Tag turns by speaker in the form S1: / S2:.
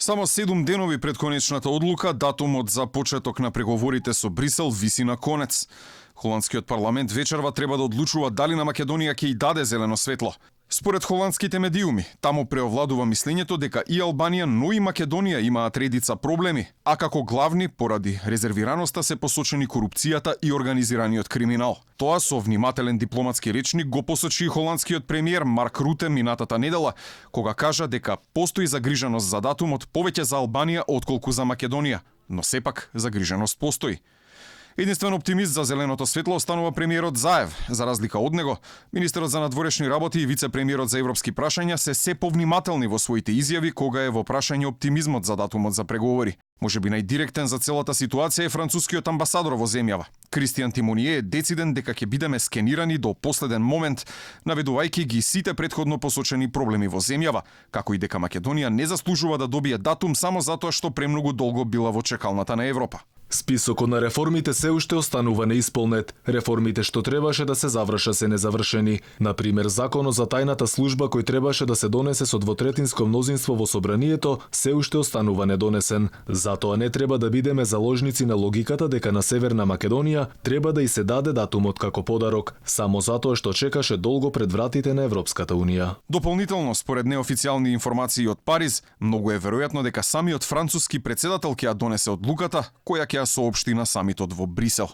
S1: Само 7 денови пред конечната одлука, датумот за почеток на преговорите со Брисел виси на конец. Холандскиот парламент вечерва треба да одлучува дали на Македонија ќе й даде зелено светло. Според холандските медиуми, таму преовладува мислењето дека и Албанија, но и Македонија имаат редица проблеми, а како главни поради резервираноста се посочени корупцијата и организираниот криминал. Тоа со внимателен дипломатски речник го посочи и холандскиот премиер Марк Руте минатата недела, кога кажа дека постои загриженост за датумот повеќе за Албанија отколку за Македонија, но сепак загриженост постои. Единствен оптимист за зеленото светло останува премиерот Заев. За разлика од него, министерот за надворешни работи и вице-премиерот за европски прашања се повнимателни во своите изјави кога е во прашање оптимизмот за датумот за преговори. Можеби најдиректен за целата ситуација е францускиот амбасадор во земјава. Кристијан Тимоние е дециден дека ќе бидеме скенирани до последен момент, наведувајќи ги сите претходно посочени проблеми во земјава, како и дека Македонија не заслужува да добие датум само затоа што премногу долго била во чекалната на Европа.
S2: Списокот на реформите се уште останува неисполнет. Реформите што требаше да се завршат се незавршени. Например, законот за тајната служба кој требаше да се донесе со двотретинско мнозинство во собранието се уште останува недонесен. Затоа не треба да бидеме заложници на логиката дека на Северна Македонија треба да й се даде датумот како подарок, само затоа што чекаше долго пред вратите на Европската унија.
S1: Дополнително, според неофицијални информации од Париз, многу е веројатно дека самиот француски претседател ќе ја донесе одлуката која ќе ја соопшти на самитот во Брисел.